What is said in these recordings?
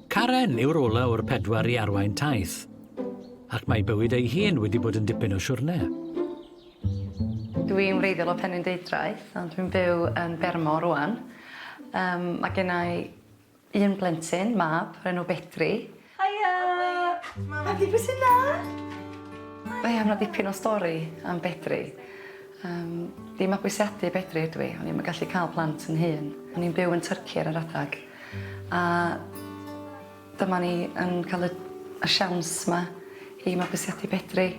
Karen yw'r ola o'r pedwar i arwain taith, ac mae bywyd ei hun wedi bod yn dipyn o siwrne. Dwi'n wreiddiol o Penrhyndeudraeth, ond dwi'n byw yn Bermo rŵan. Yym ma' gennai un blentyn, mab, o'r enw Bedri. Haia! Babi, pwy sy 'na? Ia, ma' 'na dipyn o stori am Bedri. Yym, 'di mabwysiadu Bedri ydw i, o'n i'm yn gallu ca'l plant 'yn hun. O'n i'n byw yn Turkey ar yr adag a dyma ni yn ca'l y y siawns 'ma i mabwysiadu Bedri.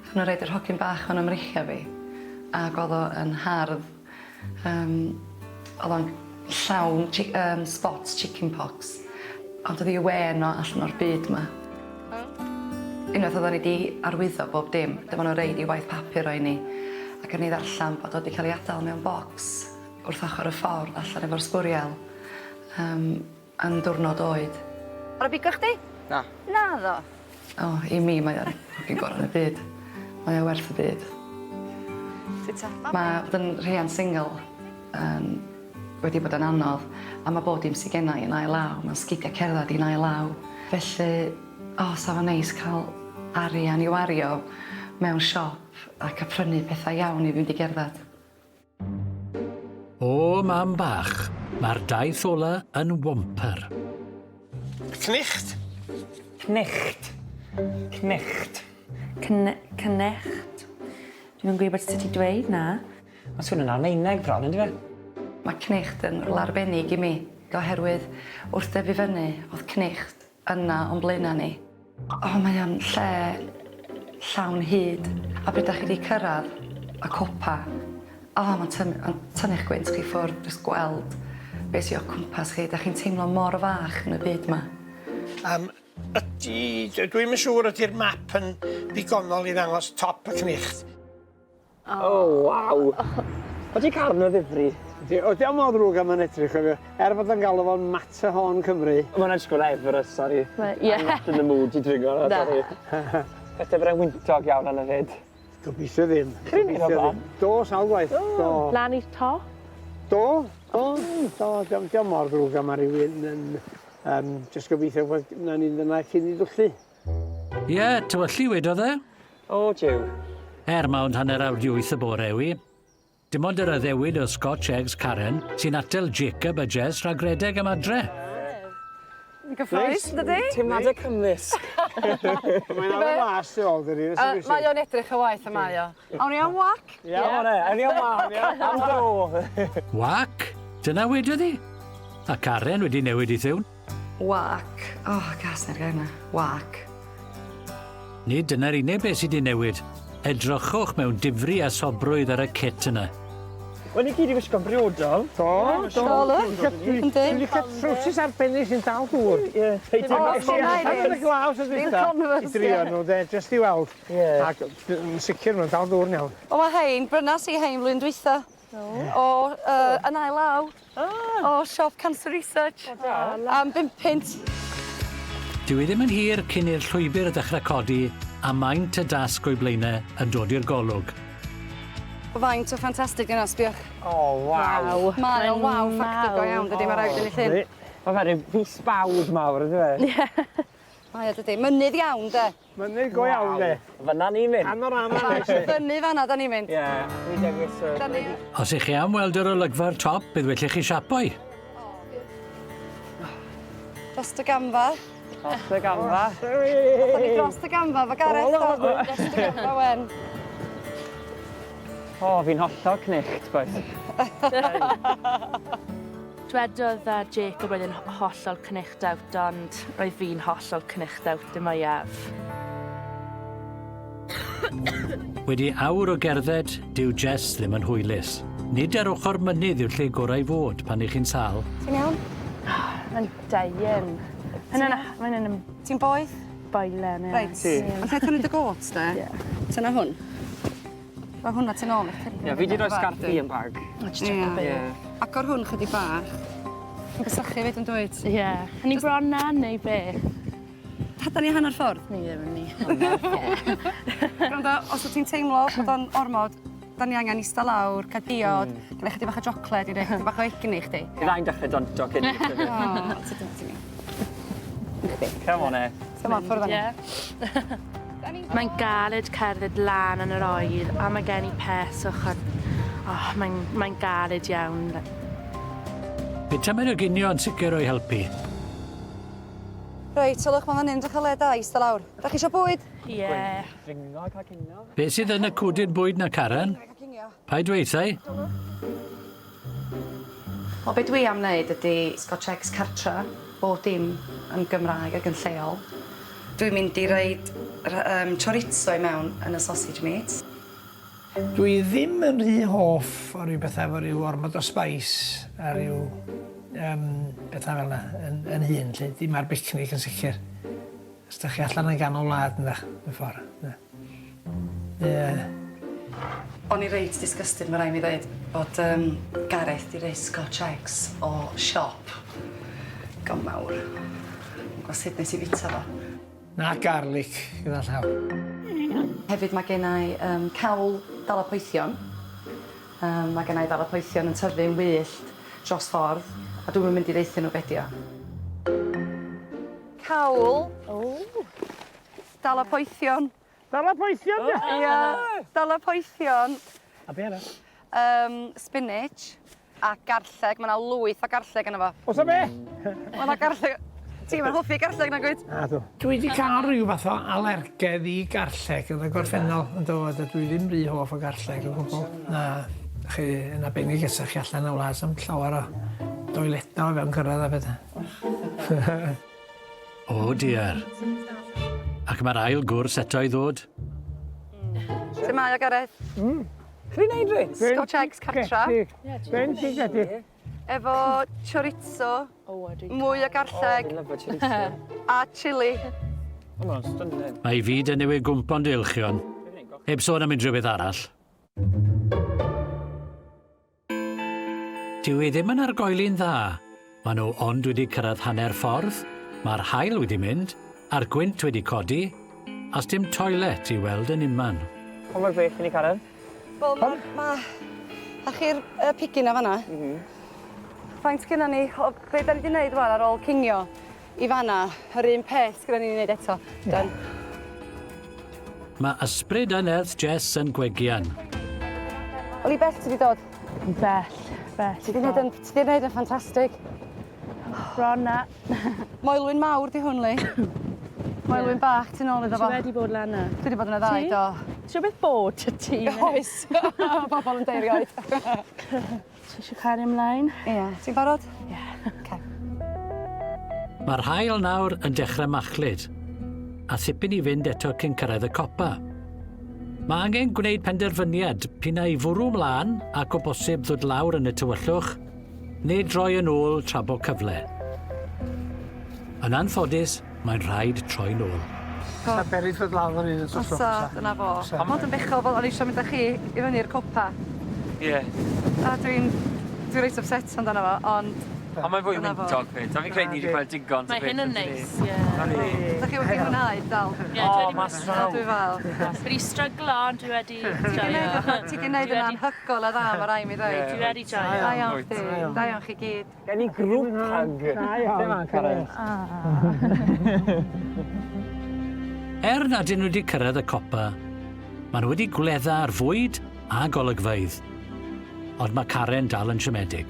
Nathon n'w roid yr hogyn bach 'ma yn 'ym mreichia fi ag o'dd o yn hardd yym o'dd o'n llawn chi- yym spots chicken pox ond o'dd 'i wên o allan o'r byd 'ma. Unwaith oddan ni 'di arwyddo bob dim dyma n'w roid 'i waith papur o i ni ac o'n i ddarllan bod o 'di ca'l 'i adal mewn bocs wrth ochor y ffordd allan efo'r sbwriel yym yn diwrnod oed. O'dd o bigo chdi? Na. Naddo? O i mi mae o'n hogyn gora yn y byd. Mae o werth y byd. Sut ta? Ma' bod yn rhiant single yn wedi bod yn anodd a ma' bob dim sy genna i yn ail law ma'n sgidia cerddad i'n ail law felly o sa fo'n neis ca'l arian i wario mewn siop a ca' prynu petha iawn i fynd i gerddad. O mam bach, mae'r daith ola yn womper. Cnicht. Cnicht. Cnicht. Cn cnecht. Dwi'm yn gwybod sut i dweud 'na. Mae'n swnio'n Almaeneg bron, on'd yw e? Mae Cnicht yn rwla arbennig i mi oherwydd wrth dyfu fyny o'dd Cnicht yna o'n blaena' ni. O mae o'n lle llawn hud a pryd 'dach chi 'di cyrradd y copa o ma'n tyn- ma'n tynnu'ch gwynt chi ffwrdd jyst gweld be' sy o'ch cwmpas chi 'dach chi'n teimlo mor fach yn y byd 'ma. Yym ydi dwi'm yn siŵr ydi'r map yn ddigonol i ddangos top y Cnicht. O waw! Odi car yn o ddifri? Ydi, o dio'm mor ddrwg a ma'n edrych cofio. Er fod o'n galw fo'n Matterhorn Cymru. Ma'n edrych fel Everest, sori. Ma' ie. I'm not in the mood i dringo 'na, sori. Na. Falle bod e'n wyntog iawn arno 'fyd. Gobeithio ddim. Chi 'di mynd o'r bla'n? Do, sawl gwaith. Do. Do. Lan i'r top? Do, do, do, dio'm dio'm mor ddrwg a ma' rywun yn yym jyst gobeithio bod nawn ni fynd yna cyn 'i dwllu. Ie, tywyllu wedodd e. O, jiw. Er, ma' ond hanner awr 'di wyth y bore yw 'i. Dim ond yr addewid o Scotch Eggs Karen sy'n atal Jacob a Jess rhag redeg am adre. Yn gyffrous, yndydi? Teimlade cymysg. Mae'n arfer las tu ôl dydi? Yy mae o'n edrych yn waeth y mae o. Awn ni am wac? Iawn e, awn ni am wac. Am dro. Wac? Dyna wedodd hi? A Karen wedi newid 'i thiwn. Wac. O, gas na'r gair 'na. Wac. Nid dyna'r unig beth sydd wedi newid. Edrychwch mewn difri a sobrwydd ar y cit yna. Wel, ni gyd i wisgo'n briodol. Do, do. Do, look. Dwi wedi cael trowsus arbennig sy'n dal dŵr. Ie. O, hwnna i fi. Yn y glaw tro dwytha. Real Converse, I drio nhw, de, jyst i weld. Ie. Ac yn sicr ma'n dal dŵr yn iawn. O, ma' rhein, brynas i rhein flwyddyn dwytha. Do. O, yy, yn ail law. Ah! O siop Cancer Research. O da. Am bump punt. Dyw hi ddim yn hir cyn i'r llwybr ddechrau codi a maint y dasg o'i blaenau yn dod i'r golwg. Faint o ffantastig yna, sbiwch. O, waw. Waw. Mae o'n waw factor go iawn, dydi? Mae raid i ni llun. Mae fe ryw fys bawd mawr, yndyw e? Ie. Mae o dydi. Mynydd iawn, de. Mynydd go iawn, de. Fyna ni'n mynd. Panorama neis. Fyny fanna, da ni'n mynd. Ie, ni dewis y... Da ni... Os ych chi am weld yr olygfa o'r top, bydd well i chi siapo i. Dros y gamfa. Dros y gamfa. Athon ni dros y gamfa efo Gareth do? Dros y gamfa wen. O, fi'n hollol cnicht, bois. Dwedodd yy Jacob roedd e'n hollol cnicht out ond roedd fi'n hollol cnicht out dim mwyaf. Wedi awr o gerdded, dyw Jess ddim yn hwylus. Nid ar ochr mynydd yw'r lle gorau i fod pan ych chi'n sâl. Ti'n iawn? Mae'n dying. Mae'n mae'n yn Ti'n boeth? Boiling, ie. Reit. Yn lle tynnu dy gôt de? Ie. Tynna hwn. Rho hwnna tu nôl i chdi. Ie, fi 'di rhoi sgarff fi yn bag. Ie. Ie. Agor hwn chydig bach. Ti'n gysychu 'fyd yndwyt? Ie. Yn ni bron 'na neu be? Da ni hanner ffordd? Ni ddim yn ni. Gwrando, os wyt ti'n teimlo bod o'n ormod, Da ni angen ista lawr, cael diod, mm. chydig bach o siocled i roi chydig bach o egni i chdi. Byddai'n dechrau danto cyn i chdi. O, ti dim ti. Come on, eh. Come on, ffwrdd â ni. Mae'n galed cerdded lan yn yr oer a mae gen i peswch a oh, mae'n mae galed iawn. Bydd tymed o ginio yn sicr o'i helpu. Reit, sylwch, mae fan hyn, edrych o le da, ista lawr. Da chi eisiau bwyd? Ie. Yeah. Dringo a cael cinio. Be sydd yn y cwdyn bwyd na Karen? Paid dweithau. Wel, be dwi am wneud ydy Scotch eggs cartra, bob dim yn Gymraeg ac yn lleol. Dwi'n mynd i roid chorizo i mewn yn y sausage meat. Dwi ddim yn rhy hoff o ryw bethau efo ryw ormod o spice a ryw um, bethau fel yna yn, yn hun, lle dim ar bicnic yn sicr. Os da chi allan yn ganol wlad yndach, mewn ffordd. Ie. Yeah. O'n i reit disgusted, mae rhaid mi ddweud, bod um, Gareth di rhoi Scotch eggs o siop. Go mawr. Yn gwybod sut nes i fita fo. Na garlic gyda llaw. Hefyd mae gen i um, cawl dala poethion. Mae gen i dala poethion yn tyfu'n wyllt dros ffordd, a dwi'm yn mynd i ddeutha nhw be 'di o. Cawl. O. Dala poethion. Dala poethion, ia? Ia. Dala poethion. A be arall? Spinach a garlleg. Mae 'na lwyth o garlleg yno fo. Oes 'na be? Mae 'na garlleg. Ti'm yn hoffi garlleg nagwyt? Nadw. Dwi 'di cael rhyw fath o alergedd i garlleg yn y gorffennol yn do, a dwi ddim rhy hoff o garlleg o gwbl. Na, chi yn arbennig os chi allan y wlad, sam llawer o doiledau o fewn cyrraedd a bethau. O diar. Ac mae'r ail gwrs eto i ddod. Sut mae o, Gareth? Chi wedi neud reit? Scotch eggs cartra. Bendigedig. Efo chorizo, O, dwi'n mwy o garlleg Dwi'n lyfo chorizo. a chili. O, mae'n stunning. Mae ei fyd yn newid gwmpo'n deilchion, heb sôn am unrhyw beth arall. Dyw e ddim yn argoeli'n dda. Maen nhw ond wedi cyrraedd hanner ffordd, mae'r haul wedi mynd, a'r gwynt wedi codi, a sdim toilet i weld yn unman. Pa mor bell i ni cyrraedd? Wel, ma... ma a chi'r uh, pigyn na fanna. Faint gynna ni, o be da ni wedi wneud wan ar ôl cinio i fanna, yr un peth sgynna ni wneud eto. Done. Mae ysbryd a nerth Jess yn gwegian. Wel, i bell ti wedi dod? Bell, bell. Ti wedi wneud yn, ti wedi wneud yn ffantastig. Bron na. Moelwyn mawr di hwn, Lee. Moelwyn bach tu nôl iddo Ti fo. wedi bod lan na? Dwi wedi bod yn y ddau, Ti? do. Ti'n beth bod y ti? Oes. Bobl yn deud erioed. Ti eisiau cario ymlaen? Ie. Ti'n barod? Ie. Okay. Mae'r haul nawr yn dechrau machlud, a thipyn i fynd eto cyn cyrraedd y copa. Mae angen gwneud penderfyniad p'un ai fwrw mlaen ac o bosib ddod lawr yn y tywyllwch, neu droi yn ôl tra bo cyfle. Yn anffodus, mae'n rhaid troi nôl. Sa beryg ddod lawr fan hyn yn Osa, dyna fo. Ond yn bechol fel o'n i eisiau mynd â chi i fyny'r copa. Ie. A dwi'n dwi reit upset amdano fo, ond Ond mae'n fwy Dyna fo. wyntog fyd. A fi'n credu ni wedi gweld digon. Mae hyn yn neis, ie. Ydych chi wedi mwynhau dal? Ie, O, dwi wedi mas O, draw. dwi fel. Dwi wedi stryglo, ond dwi wedi joio. Ti wedi gwneud yn anhygoel o dda, mae rhaid mi ddweud. Dwi wedi joio. Da iawn chdi, da iawn chi gyd. Gen i grŵp hug. Da iawn. Lle ma, Karen? Er nad ydyn nhw wedi cyrraedd y copa, maen nhw wedi gwledda ar fwyd a golygfeydd. Ond mae Karen dal yn siomedig.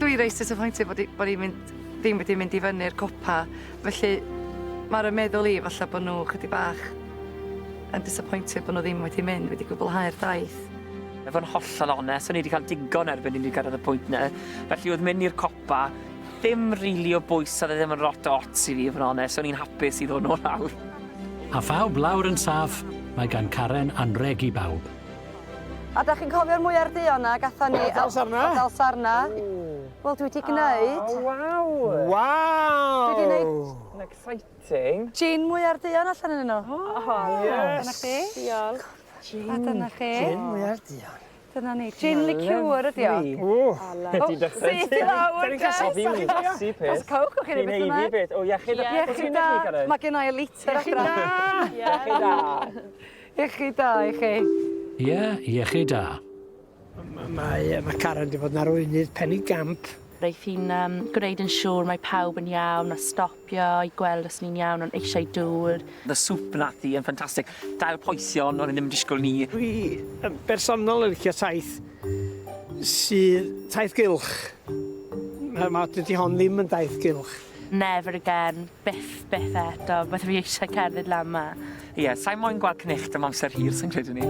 Dwi reit disappointed bod i, bod i mynd, ddim wedi mynd i fyny'r copa. Felly mae'r meddwl i falle bod nhw chydig bach yn disappointed bod nhw ddim wedi mynd, wedi gwblhau'r daith. Efo'n hollol onest, o'n i wedi cael digon erbyn i ni gyrraedd y pwynt 'na. Felly oedd mynd i'r copa ddim rili o bwys, oedd e ddim yn lot o ots i fi, fod yn onest. O'n i'n hapus i ddod nôl lawr. A phawb lawr yn saff, mae gan Karen anreg i bawb. A da chi'n cofio'r mwyar duon na gatho ni... O Dalsarna? O Dalsarna. Wel, dwi wedi gwneud... Waw! Waw! Dwi wedi gwneud Yn exciting. gin mwyar duon allan yn nhw. Yes! Dyna chdi. Diolch. A dyna chi. Gin mwyar duon. Dyna ni. Gin liqueur ydi o. O! O, syth i lawr, O, fi'n mynd i blasu Os peth. cowch o'ch chi'n Fi'n ei beth haeddu yma. beth. O, iechyd da. Iechyd da. Mae gen i litr adra. Iechyd da. Iechyd da i chi. Ie, iechyd da. Mae, mae Karen wedi bod yn arweinydd penigamp. Roedd hi'n um, gwneud yn siŵr mae pawb yn iawn a stopio i gweld os ni'n iawn ond eisiau dŵr. The soup nath hi yn ffantastig. Dail poethion, o'n i ddim yn disgwyl ni. Dwi yn bersonol yn licio taith sydd taith gylch. Mae, ma, dydy hon ddim yn daith gylch. Never again, byth, byth eto. Bydde fi eisiau cerdded lan 'ma. Ie, yeah, sa'i moyn gweld Cnicht am amser hir, sy'n credu ni.